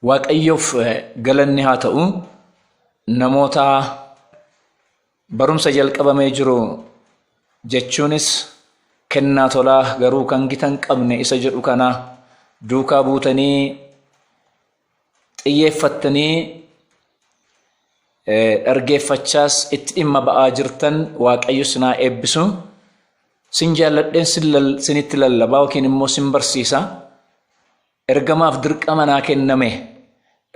Waaqayyoof galanni haa ta'u. Namoota barumsa jalqabamee jiru jechuunis kennaa tolaa garuu kan gita hin qabne isa jedhu kana duukaa buutanii xiyyeeffattanii dhargeeffachaas itti dhimma ba'aa jirtan, Waaqayyo sinaa eebbisu. Sin jaalladheen sinitti lallabaa yookiin immoo sin barsiisa. Ergamaaf dirqama naa kenname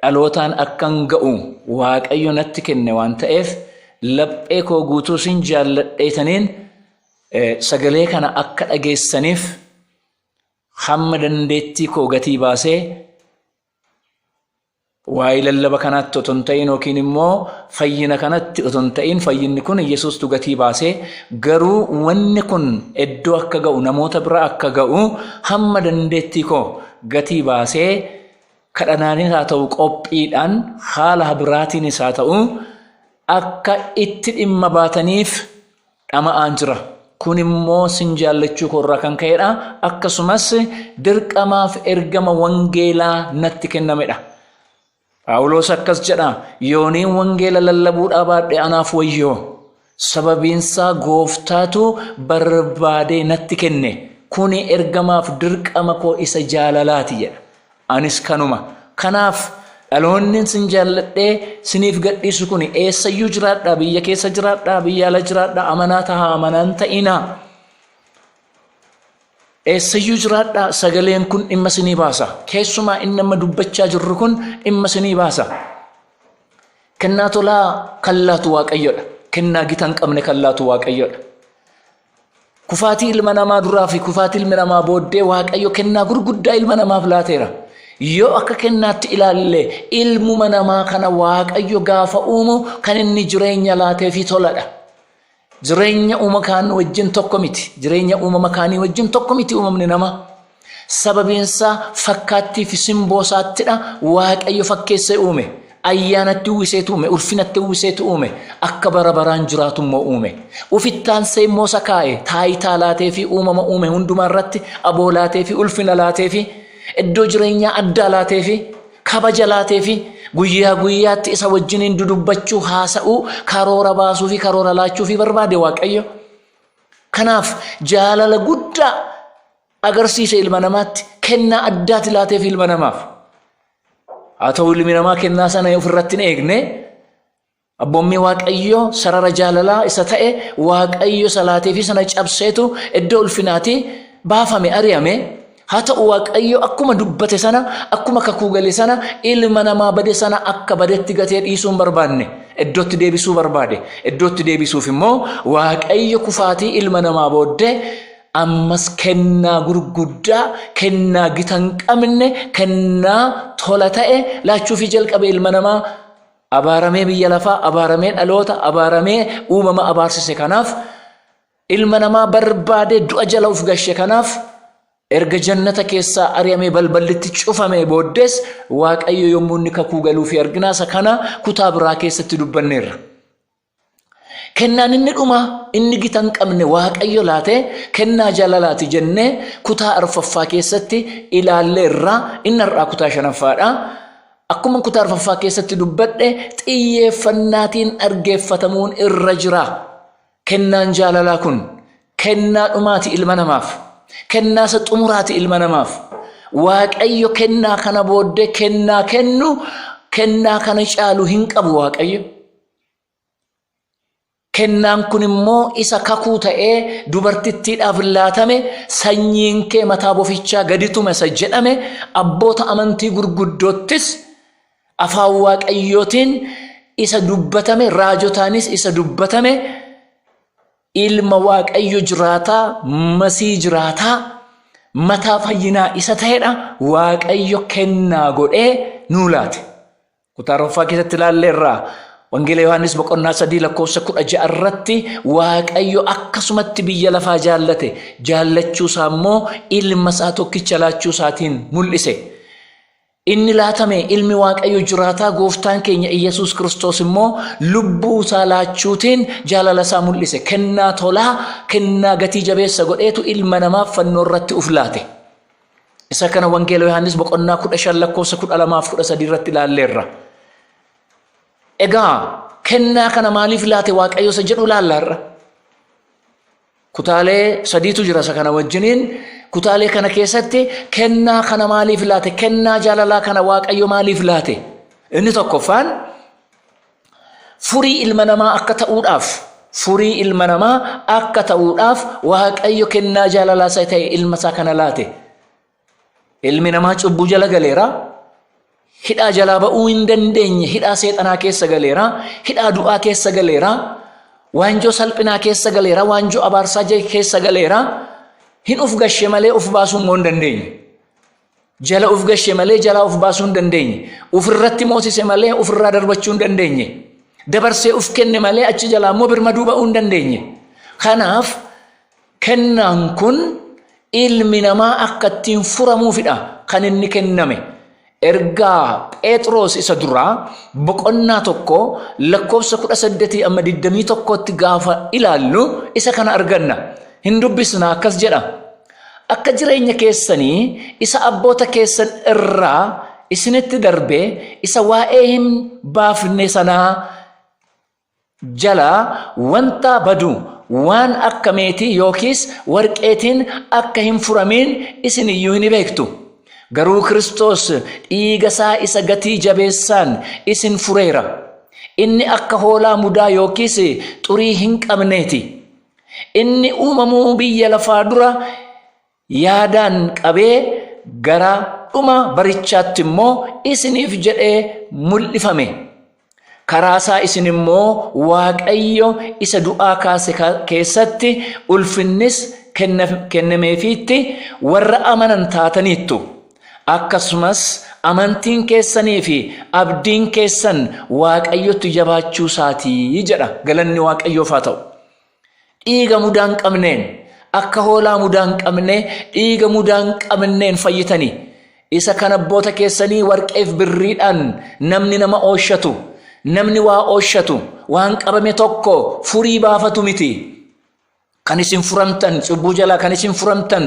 dhalootaan akkan ga'u Waaqayyo natti kenne waan ta'eef, laphee koo guutuu sin jaalladheetaniin sagalee kana akka dhageessaniif hamma dandeettii koo gatii baasee, waa'ee lallaba kanaatti otoo hin ta'in yookiin immoo fayyina kanatti otoo hin ta'in, fayyinni kun Yesuustu gatii baasee, garuu wanni kun iddoo akka ga'u, namoota bira akka ga'u hamma dandeettii koo gatii baasee, kadhanaanis haa ta'u, qophiidhaan haala biraatiinis haa ta'u, akka itti dhimma baataniif dhama'aan jira. Kun immoo sin jaallachuu koorraa kan ka'edha. Akkasumas dirqamaaf ergama wangeelaa natti kennamedha. Phaawulos akkas jedha: "Yooniin wangeela lallabuudhaa baadhe anaaf wayyoo. Sababiinsaa gooftaatu barbaadee natti kenne. Kuni ergamaaf dirqama koo isa jaalalaati" jedha. Anis kanuma. Kanaaf dhaloonni sin jaalladhee siniif gadhiisu kun, eessayyuu jiraadhaa, biyya keessa jiraadhaa, biyya ala jiraadhaa, amanaa tahaa, amanaan ta'inaa. Eessayyuu jiraadhaa, sagaleen kun dhimma sinii baasa. Keessumaa inni amma dubbachaa jirru kun dhimma sinii baasa. Kennaa tolaa kan laatu Waaqayyodha. Kennaa gita hin qabne kan laatu Waaqayyodha. Kufaatii ilma namaa duraa fi kufaatii ilma namaa booddee Waaqayyo kennaa gurguddaa ilma namaaf laateera. Yoo akka kennaatti ilaalle, ilmuma namaa kana Waaqayyo gaafa uumu kan inni jireenya laateefi toladha. Jireenya uuma kaan wajjin tokko miti. Jireenya uumama kaanii wajjin tokko miti uumamni namaa. Sababiinsaa fakkaattii fi simboo isaattidha Waaqayyo fakkeessee uume. Ayyaanatti uwwiseetu uume, ulfinatti uwwiseetu uume, akka bara baraan jiraatu immoo uume. Ufittaansee immoo isa kaa'e, taayitaa laatee fi uumama uume hundumaa irratti aboo laatee fi ulfina laatee fi iddoo jireenyaa addaa laatee fi kabaja laatee fi guyyaa guyyaatti isa wajjiniin dudubbachuu, haasa'uu, karoora baasuu fi karoora laachuu fi barbaade Waaqayyo. Kanaaf jaalala guddaa agarsiise ilma namaatti, kennaa addaati laateef ilma namaaf. Haa ta'u, ilmi namaa kennaa sana ofirratti hin eegne. Abboommii Waaqayyo, sarara jaalalaa isa ta'e Waaqayyo isa laatee fi sana cabseetu iddoo ulfinaati baafame, ari'ame. Haa ta'u, Waaqayyo akkuma dubbate sana, akkuma kakuu gale sana, ilma namaa bade sana akka badetti gatee dhiisuu hin barbaanne. Iddootti deebisuu barbaade. Iddootti deebisuuf immoo Waaqayyo kufaatii ilma namaa booddee ammas kennaa gurguddaa, kennaa gita hin qabne, kennaa tola ta'e laachuufii jalqabe. Ilma namaa abaaramee biyya lafaa, abaaramee dhaloota, abaaramee uumama abaarsise kanaaf, ilma namaa barbaadee du'a jala of gashe kanaaf, erga jannata keessaa ari'amee balballitti cufamee booddees Waaqayyo yommuu inni kakuu galuufi arginaa. Isa kana kutaa biraa keessatti dubbanneerra. Kennaan inni dhuma, inni gita hin qabne Waaqayyo laatee kennaa jaalalaati jennee kutaa arfaffaa keessatti ilaalleerra. Inni har'aa kutaa shanaffaadha. Akkuma kutaa arfaffaa keessatti dubbadhe, xiyyeeffannaatiin dhaggeeffatamuun irra jira. Kennaan jaalalaa kun kennaa dhumaati ilma namaaf. Kennaa isa xumuraati ilma namaaf. Waaqayyo kennaa kana booddee kennaa kennu kennaa kana caalu hin qabu Waaqayyo. Kennaan kun immoo isa kakuu ta'ee dubartittiidhaaf laatame, sanyiin kee mataa bofichaa gadi tuma isa jedhame, abboota amantii gurguddoottis afaan Waaqayyootiin isa dubbatame, raajotaanis isa dubbatame, ilma Waaqayyo jiraataa, Masii jiraataa, mataa fayyinaa isa ta'edha Waaqayyo kennaa godhee nuu laate. Kutaa arfaffaa keessatti ilaalleerraa, Wangeela Yohaannis boqonnaa 3 lakkoofsa 16 irratti, Waaqayyo akkasumatti biyya lafaa jaallate, jaallachuu isaa immoo ilma isaa tokkicha laachuu isaatiin mul'ise. Inni laatame, ilmi Waaqayyo jiraataa gooftaan keenya Iyyasuus Kiristoos immoo lubbuu isaa laachuutiin jaalala isaa mul'ise. Kennaa tolaa, kennaa gatii jabeessa godheetu ilma namaaf fannoo irratti uf laate. Isa kana Wangeela Yohaannis boqonnaa 15 lakkoofsa 12 fi 13 irratti ilaalleerra. Egaa kennaa kana maaliif laate Waaqayyo isa jedhu ilaallaarra. Kutaalee sadiitu jira isa kana wajjiniin. Kutaalee kana keessatti kennaa kana maaliif laate? Kennaa jaalalaa kana Waaqayyo maaliif laate? Inni tokkoffaan furii ilma namaa akka ta'uudhaaf, furii ilma namaa akka ta'uudhaaf Waaqayyo kennaa jaalalaa isa ta'e ilma isaa kana laate. Ilmi namaa cubbuu jala galeera. Hidhaa jalaa ba'uu hin dandeenye, hidhaa seexanaa keessa galeera, hidhaa du'aa keessa galeera, waanjoo salphinaa keessa galeera, waanjoo abaarsaa keessa galeera. Hin uf gashe malee uf baasuu immoo hin dandeenye. Jala uf gashe malee jalaa uf baasuu hin dandeenye. Ufirratti moosise malee ufirraa darbachuu hin dandeenye. Dabarsee uf kenne malee achi jalaa immoo birmaduu ba'uu hin dandeenye. Kanaaf kennaan kun ilmi namaa akka ittiin furamuufidha kan inni kenname. Ergaa Phexros isa duraa boqonnaa 1 lakkoofsa 18 amma 21tti gaafa ilaallu isa kana arganna. Hin dubbisna, akkas jedha. Akka jireenya keessanii isa abboota keessan irraa isinitti darbee isa waa'ee hin baafne sanaa jalaa wanta badu waan akka meetii yookiis warqeetiin akka hin furamiin isin iyyuu ni beektu. Garuu Kiristoos dhiiga isaa isa gatii jabeessaan isin fureera. Inni akka hoolaa mudaa yookiis xurii hin qabneeti. Inni uumamuu biyya lafaa dura yaadaan qabee gara dhuma barichaatti immoo isiniif jedhee mul'ifame. Karaa isaa isin immoo Waaqayyo isa du'aa kaase keessatti ulfinnis kennameefiitti warra amanan taataniittu. Akkasumas amantiin keessanii fi abdiin keessan Waaqayyotti jabaachuu isaatii jedha. Galanni Waaqayyoof haa ta'u. Dhiiga mudaa hin qabneen, akka hoolaa mudaa hin qabne, dhiiga mudaa hin qabneen fayyitanii. Isa kan abboota keessanii warqeef birriidhaan namni nama ooshatu, namni waa ooshatu, waan qabame tokko furii baafatu miti. Kan isin furamtan, cubbuu jalaa kan isin furamtan,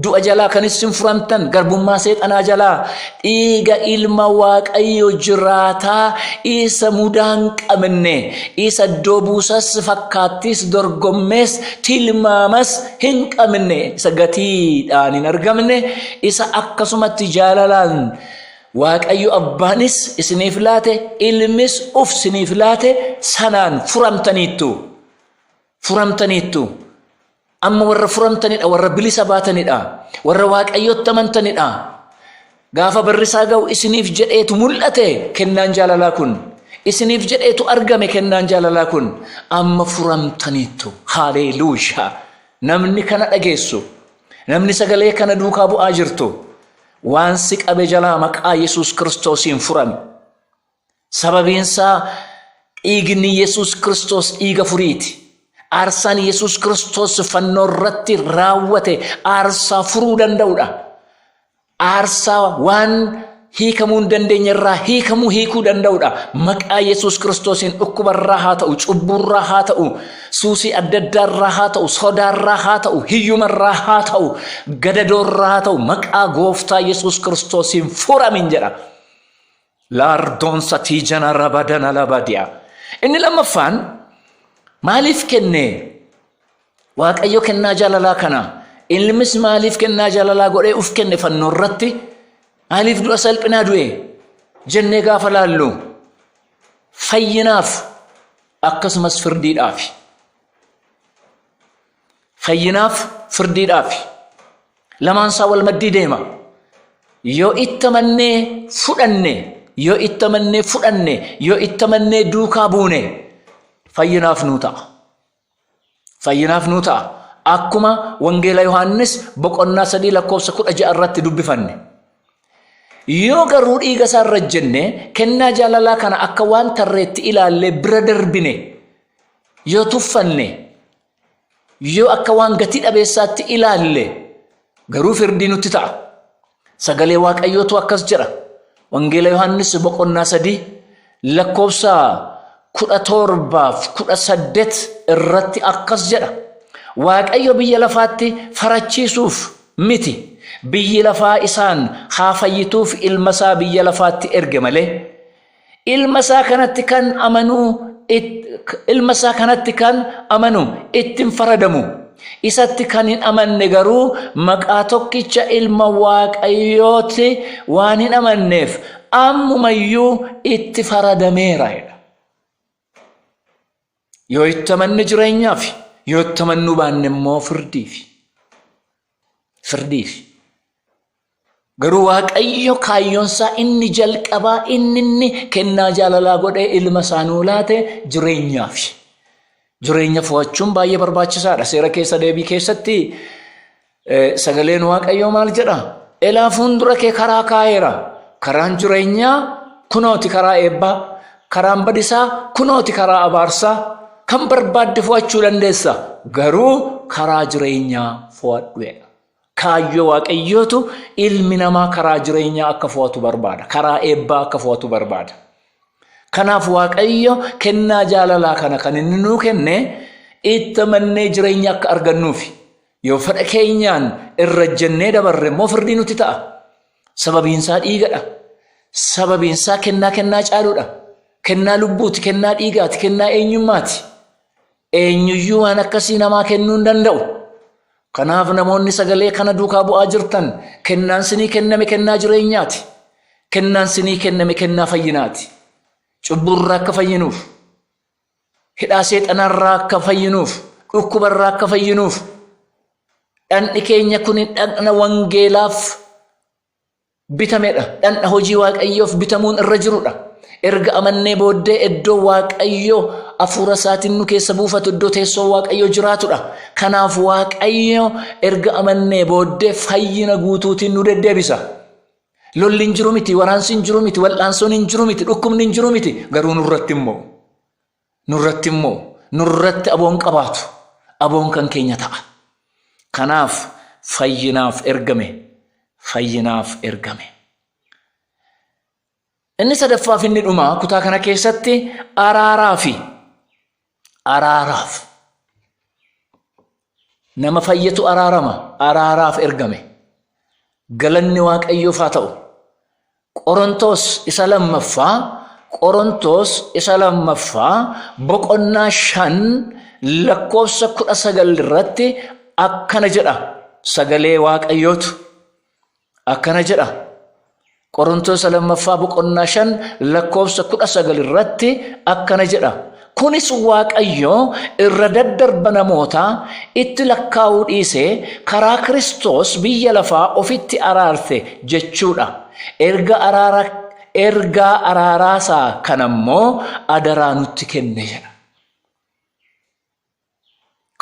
du'a jalaa kan isin furamtan, garbummaa seexanaa jalaa dhiiga ilma Waaqayyo jiraataa isa mudaa hin qabne, isa iddoo buusas fakkaattis dorgommees tilmaamas hin qabne, isa gatiidhaan hin argamne, isa akkasumatti jaalalaan Waaqayyo abbaanis isiniif laate, ilmis uf isiniif laate sanaan furamtaniittu. Furamtaniittu. Amma warra furamtanidha, warra bilisa baatanidha, warra Waaqayyotti amantanidha. Gaafa barri isaa ga'u isiniif jedheetu mul'ate kennaan jaalalaa kun. Isiniif jedheetu argame kennaan jaalalaa kun. Amma furamtaniittu. Haaleluuyaa. Namni kana dhageessu, namni sagalee kana duukaa bu'aa jirtu, waan si qabe jalaa maqaa Yesuus Kiristoosiin furami. Sababiin isaa dhiigni Yesuus Kiristoos dhiiga furiiti. Aarsaan Yesuus Kiristoos fannoo irratti raawwate aarsaa furuu danda'udha. Aarsaa waan hiikamuu hin dandeenye irraa hiikamuu hiikuu danda'udha. Maqaa Yesuus Kiristoosiin dhukkubarraa haa ta'u, cubburraa haa ta'u, suusii adda addaarraa haa ta'u, sodaarraa haa ta'u, hiyyumarraa haa ta'u, gadadoorraa haa ta'u, maqaa Gooftaa Yesuus Kiristoosiin furamin jedha. Laardoonsa tiijana rabadana labadiya. Inni lammaffaan maaliif kenne Waaqayyo kennaa jaalalaa kana? Ilmis maaliif kennaa jaalalaa godhee uf kenne fannoo irratti? Maaliif du'a salphinaa du'e jennee gaafa laallu, fayyinaaf akkasumas firdiidhaaf. Fayyinaaf firdiidhaaf. Lamaan isaa wal maddii deema. Yoo itti amannee fudhanne, yoo itti amannee fudhanne, yoo itti amannee duukaa buune, fayyinaaf nuu ta'a. Fayyinaaf nuu ta'a. Akkuma Wangeela Yohaannis boqonnaa 3 lakkoofsa 16 irratti dubbifanne. Yoo garuu dhiiga isaa irra jenne, kennaa jaalalaa kana akka waan tarreetti ilaallee bira darbine, yoo tuffanne, yoo akka waan gatii dhabeessaatti ilaalle, garuu firdii nutti ta'a. Sagalee Waaqayyootu akkas jedha. Wangeela Yohaannis boqonnaa 3 lakkoofsa 17 18 irratti akkas jedha. Waaqayyo biyya lafaatti farachiisuuf miti. Biyyi lafaa isaan haa fayyituuf ilma isaa biyya lafaatti erge malee ilma isaa kanatti kan amanuu ilma isaa kanatti kan amanu ittiin faradamu. Isatti kan hin amanne garuu maqaa tokkicha ilma Waaqayyooti waan hin amanneef ammumayyuu itti faradameera jedha. Yoo itti amanne jireenyaaf, yoo itti amannuu baanne immoo firdiifi. Firdiifi. Garuu Waaqayyo kaayyoonsaa inni jalqabaa inni kennaa jaalalaa godhee ilma isaa nuu laate jireenyaafi. Jireenya fo'achuun baay'ee barbaachisaadha. Seera keessa deebii keessatti sagaleen Waaqayyoo maal jedha? Elaa fuuldura kee karaa kaa'eera. Karaan jireenyaa kunooti karaa eebbaa. Karaan badisaa kunooti karaa abaarsaa. Kan barbaadde fo'achuu dandeessa. Garuu karaa jireenyaa fo'adhu jedha. Kaayyoo Waaqayyootu ilmi namaa karaa jireenyaa akka fo'atu barbaada. Karaa eebbaa akka fo'atu barbaada. Kanaaf Waaqayyo kennaa jaalalaa kana kan inni nuu kenne itti amannee jireenya akka argannuufi. Yoo fedha keenyaan irra jennee dabarre immoo firdii nutti ta'a. Sababiinsaa dhiigadha. Sababiinsaa kennaa kennaa caaluudha. Kennaa lubbuuti, kennaa dhiigaati, kennaa eenyummaati. Eenyuyyuu waan akkasii namaa kennuu hin danda'u. Kanaaf namoonni sagalee kana duukaa bu'aa jirtan kennaan sinii kenname kennaa jireenyaati. Kennaan sinii kenname kennaa fayyinaati. Cubburraa akka fayyinuuf, hidhaa seexanarraa akka fayyinuuf, dhukkubarraa akka fayyinuuf, dhandhi keenya kun dhaqna wangeelaaf bitamedha. Dhandha hojii Waaqayyoof bitamuun irra jirudha. Erga amannee booddee iddoo Waaqayyo hafuura isaatiin nu keessa buufatu iddoo teessoo Waaqayyo jiraatudha. Kanaaf Waaqayyo erga amannee booddee fayyina guutuutiin nu deddeebisa. Lolli hin jiru miti, waraansi hin jiru miti, wal'aansoon hin jiru miti, dhukkubni hin jiru miti. Garuu nurratti immoo, nurratti aboon qabaatu. Aboon kan keenya ta'a. Kanaaf fayyinaaf ergame. Fayyinaaf ergame. Inni sadaffaaf inni dhumaa kutaa kana keessatti araaraafi. Araaraaf. Nama fayyatu araarama. Araaraaf ergame. Galanni Waaqayyoof haa ta'u. Qorontos isa lammaffaa, Qorontos isa lammaffaa boqonnaa 5 lakkoofsa 19 irratti akkana jedha. Sagalee Waaqayyootu akkana jedha. Qorontos isa lammaffaa boqonnaa 5 lakkoofsa 19 irratti akkana jedha. Kunis Waaqayyo irra daddarba namootaa itti lakkaa'uu dhiisee karaa Kiristoos biyya lafaa ofitti araarse jechuudha. Ergaa araaraasaa kanammoo adaraa nutti kenne jedha.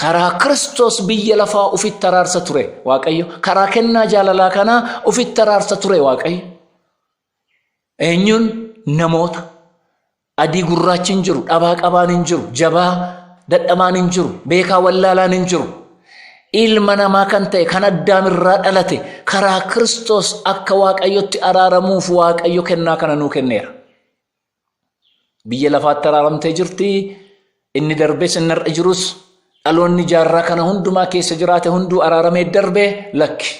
Karaa Kiristoos biyya lafaa ofitti araarsa ture Waaqayyo. Karaa kennaa jaalalaa kanaa ofitti araarsa ture Waaqayyo. Eenyuun? Namoota. Adii gurraachi hin jiru, dhabaa qabaan hin jiru, jabaa dadhabaan hin jiru, beekaa wallaalaan hin jiru. Ilma namaa kan ta'e kan Addaamirraa dhalate karaa Kiristoos akka Waaqayyotti araaramuuf Waaqayyo kennaa kana nuu kenneera. Biyya lafaatti araaramtee jirti. Inni darbes inni har'a jirus dhaloonni jaarraa kana hundumaa keessa jiraate hunduu araaramee darbe lakki.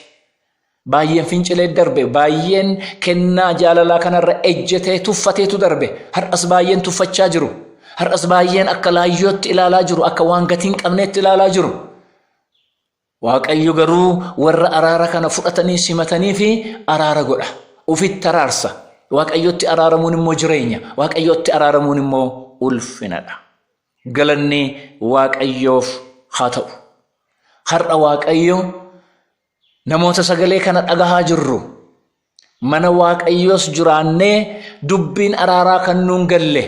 Baay'een fincilee darbe, baay'een kennaa jaalalaa kanarra ejjetee tuffateetu darbe. Har'as baay'een tuffachaa jiru. Har'as baay'een akka laayyootti ilaalaa jiru, akka waan gatii hin qabneetti ilaalaa jiru. Waaqayyo garuu warra araara kana fudhatanii simatanii fi araara godha. Ofitti araarsa. Waaqayyotti araaramuun immoo jireenya. Waaqayyotti araaramuun immoo ulfinadha. Galanni Waaqayyoof haa ta'u. Har'a Waaqayyo namoota sagalee kana dhagahaa jirru mana Waaqayyoos jiraannee dubbiin araaraa kan nuun galle,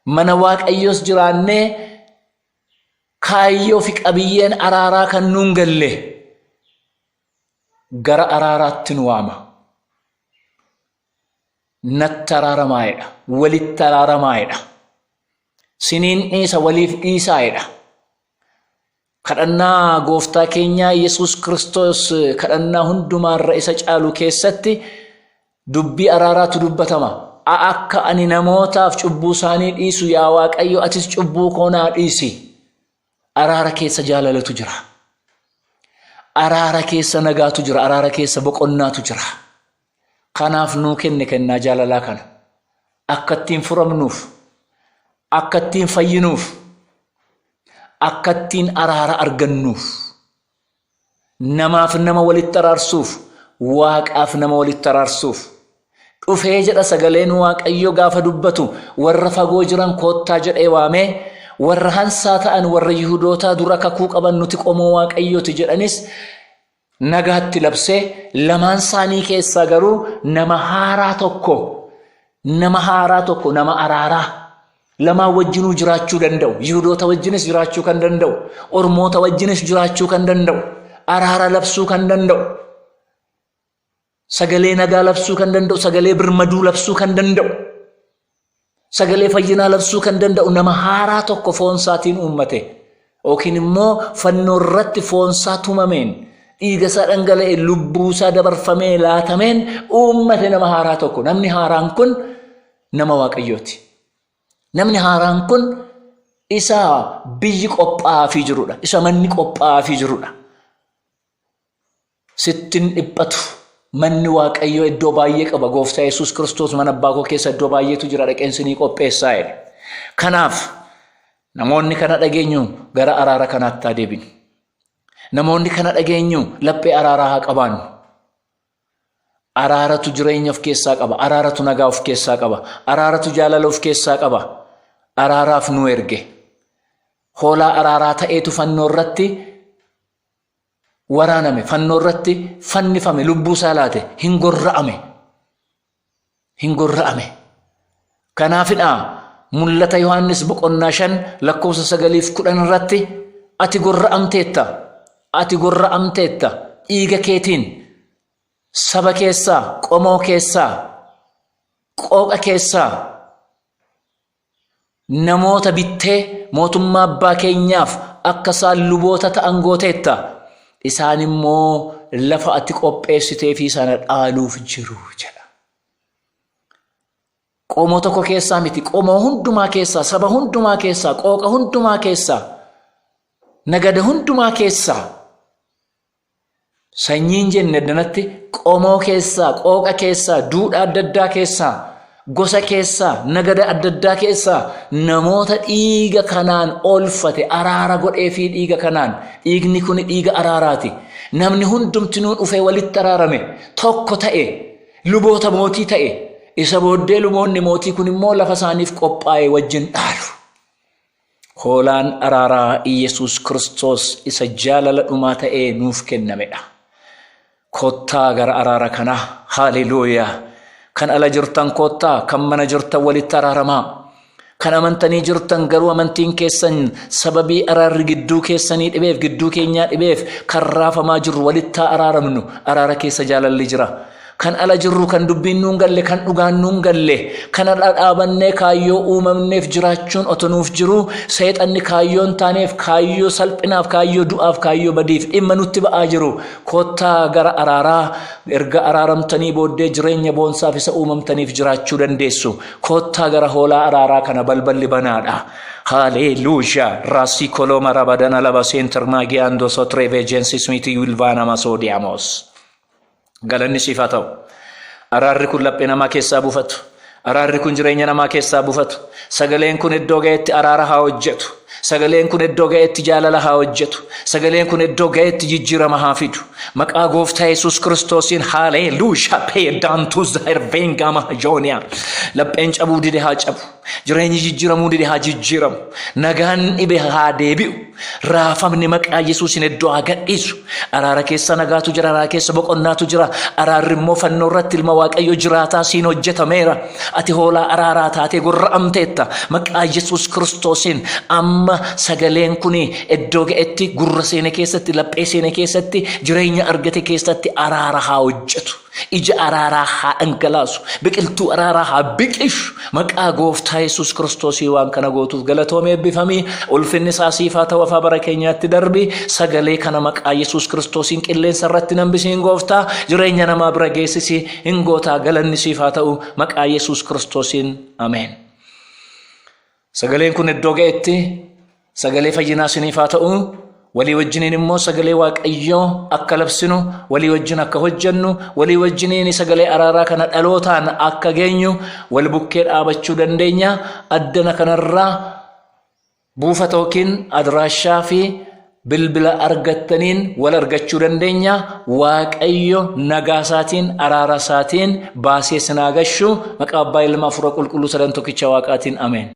mana Waaqayyoos jiraannee kaayyoo fi qabiyyeen araaraa kan nuun galle gara araaraatti nu waama. Natti araaramaa'edha. Walitti araaramaa'edha. Siniin dhiisa waliif dhiisaa'edha. Kadhannaa gooftaa keenyaa Yesuus Kiristoos kadhannaa hundumaarra isa caalu keessatti dubbii araaraatu dubbatama. Akka ani namootaaf cubbuu isaanii dhiisu yaa Waaqayyo atis cubbuu koo naa dhiisi. Araara keessa jaalalatu jira. Araara keessa nagaatu jira. Araara keessa boqonnaatu jira. Kanaaf nuu kenne kennaa jaalalaa kana. Akka ittiin furamnuuf, akka ittiin fayyinuuf, akka ittiin araara argannuuf, namaaf nama walitti araarsuuf, waaqaaf nama walitti araarsuuf. Dhufee jedha sagaleen Waaqayyo gaafa dubbatu, warra fagoo jiran koottaa jedhee waamee, warra hansaa ta'an, warra Yihudootaa dura kakuu qaban, nuti qomoo Waaqayyooti jedhanis nagaatti labsee, lamaan isaanii keessaa garuu nama haaraa tokko, nama haaraa tokko, nama araaraa lamaan wajjinuu jiraachuu danda'u, Yihudoota wajjinis jiraachuu kan danda'u, ormoota wajjinis jiraachuu kan danda'u, araara labsuu kan danda'u, sagalee nagaa labsuu kan danda'u, sagalee birmaduu labsuu kan danda'u, sagalee fayyinaa labsuu kan danda'u, nama haaraa tokko foonsaatiin uummate, yookiin immoo fannoo irratti foonsaa tumameen, dhiiga isaa dhangala'e, lubbuu isaa dabarfamee laatameen uummate nama haaraa tokko. Namni haaraan kun nama Waaqayyooti. Namni haaraan kun isa biyyi qophaa'aafii jirudha. Isa manni qophaa'aafii jirudha. Sittin dhiphatu. Manni Waaqayyoo iddoo baay'ee qaba. Gooftaa Yesuus Kiristoos mana abbaa koo keessa iddoo baay'eetu jira, dhaqeen isinii qopheessaa jedhe. Kanaaf namoonni kana dhageenyu gara araara kanaatti haa deebinu. Namoonni kana dhageenyu laphee araaraa haa qabaannu. Araaratu jireenya of keessaa qaba. Araaratu nagaa of keessaa qaba. Araaratu jaalala of keessaa qaba. Araaraaf nu erge. Hoolaa araaraa ta'eetu fannoo irratti waraaname, fannoo irratti fannifame, lubbuu isaa laate, hin gorra'ame. Hin gorra'ame. Kanaafidha Mul'ata Yohaannis boqonnaa 5 lakkoofsa 9 fi 10 irratti, ati gorra'amteetta. Ati gorra'amteetta dhiiga keetiin saba keessaa, qomoo keessaa, qooqa keessaa namoota bittee mootummaa abbaa keenyaaf akka isaan luboota ta'an gooteetta. Isaan immoo lafa ati qopheessitee fi sana dhaaluuf jiru jedha. Qomoo tokko keessaa miti, qomoo hundumaa keessaa, saba hundumaa keessaa, qooqa hundumaa keessaa, nagada hundumaa keessaa, sanyiin jenne addanatti, qomoo keessaa, qooqa keessaa, duudhaa adda addaa keessaa, gosa keessaa, nagada adda addaa keessaa namoota dhiiga kanaan oolfate, araara godhee fi dhiiga kanaan. Dhiigni kun dhiiga araaraati. Namni hundumtinuu dhufee walitti araarame, tokko ta'e, luboota mootii ta'e. Isa booddee luboonni mootii kun immoo lafa isaaniif qophaa'e wajjin dhaalu. Hoolaan araaraa Iyyasuus Kiristoos isa jaalala dhumaa ta'ee nuuf kennamedha. Kottaa gara araara kanaa. Haaleluuyaa. Kan ala jirtan kottaa, kan mana jirtan walitti araaramaa. Kan amantanii jirtan garuu amantiin keessan sababii araarri gidduu keessanii dhibeef, gidduu keenyaa dhibeef, kan raafamaa jirru walitti haa araaramnu. Araara keessa jaalalli jira. Kan ala jirru, kan dubbiin nuun galle, kan dhugaan nuun galle, kan ala dhaabannee kaayyoo uumamneef jiraachuun otoo nuuf jiru, seexanni kaayyoo hin taaneef, kaayyoo salphinaaf, kaayyoo du'aaf, kaayyoo badiif dhimma nutti ba'aa jiru. Kottaa gara araaraa. Erga araaramtanii booddee jireenya boonsaaf isa uumamtaniif jiraachuu dandeessu. Kottaa gara hoolaa araaraa kana, balballi banaadha. Haleluuyaa. Raasii koloma rabadana laba seentermaagiyaandoo sotireeveejensis miti wilvaana masoodiyaamos. Galanni siif haa ta'u. Araarri kun laphee namaa keessaa buufatu. Araarri kun jireenya namaa keessaa buufatu. Sagaleen kun iddoo ga'etti araara haa hojjetu. Sagaleen kun iddoo ga'etti jaalala haa hojjetu. Sagaleen kun iddoo ga'etti jijjiirama haa fidu. Maqaa Gooftaa Yesuus Kiristoosiin, haaleluuyaa, peedaantuu zahirveengaama jooniyaa. Lapheen cabuu dide haa cabu. Jireenyi jijjiiramuu dide haa jijjiiramu. Nagaan dhibe haa deebi'u. Raafamni maqaa Yesuusin iddoo haa gadhiisu. Araara keessa nagaatu jira. Araara keessa boqonnaatu jira. Araarri immoo fannoo irratti ilma Waaqayyo jiraataa siin hojjetameera. Ati hoolaa araaraa taatee gorra'amteetta. Maqaa Yesuus Kiristoosiin amma sagaleen kun iddoo ga'etti gurra seene keessatti, laphee seene keessatti, jireenya argate keessatti araara haa hojjetu. Ija araaraa haa dhangalaasu. Biqiltuu araaraa haa biqishu. Maqaa Gooftaa Yesuus Kiristoosii waan kana gootuuf galatoomee eebbifamii. Ulfinni isaa siif haa ta'u, afaa bara keenyaatti darbi. Sagalee kana maqaa Yesuus Kiristoosiin qilleensa irratti nambisiin Gooftaa. Jireenya namaa bira geessisi hin gootaa, galanni siif haa ta'u, maqaa Yesuus Kiristoosiin. Ameen. Sagaleen kun iddoo ga'etti sagalee fayyinaa isiniif haa ta'u. Walii wajjiniin immoo sagalee Waaqayyoo akka labsinu, walii wajjin akka hojjennu, walii wajjiniin sagalee araaraa kana dhalootaan akka geenyu wal bukkee dhaabachuu dandeenya. Addana kanarraa buufata yookiin adraashaa fi bilbila argattaniin wal argachuu dandeenya. Waaqayyo nagaa isaatiin, araara isaatiin baasee sinaa gashu. Maqaa Abbaa, Ilma, Hafuura Qulqulluu sadan tokkicha Waaqaatiin, ameen.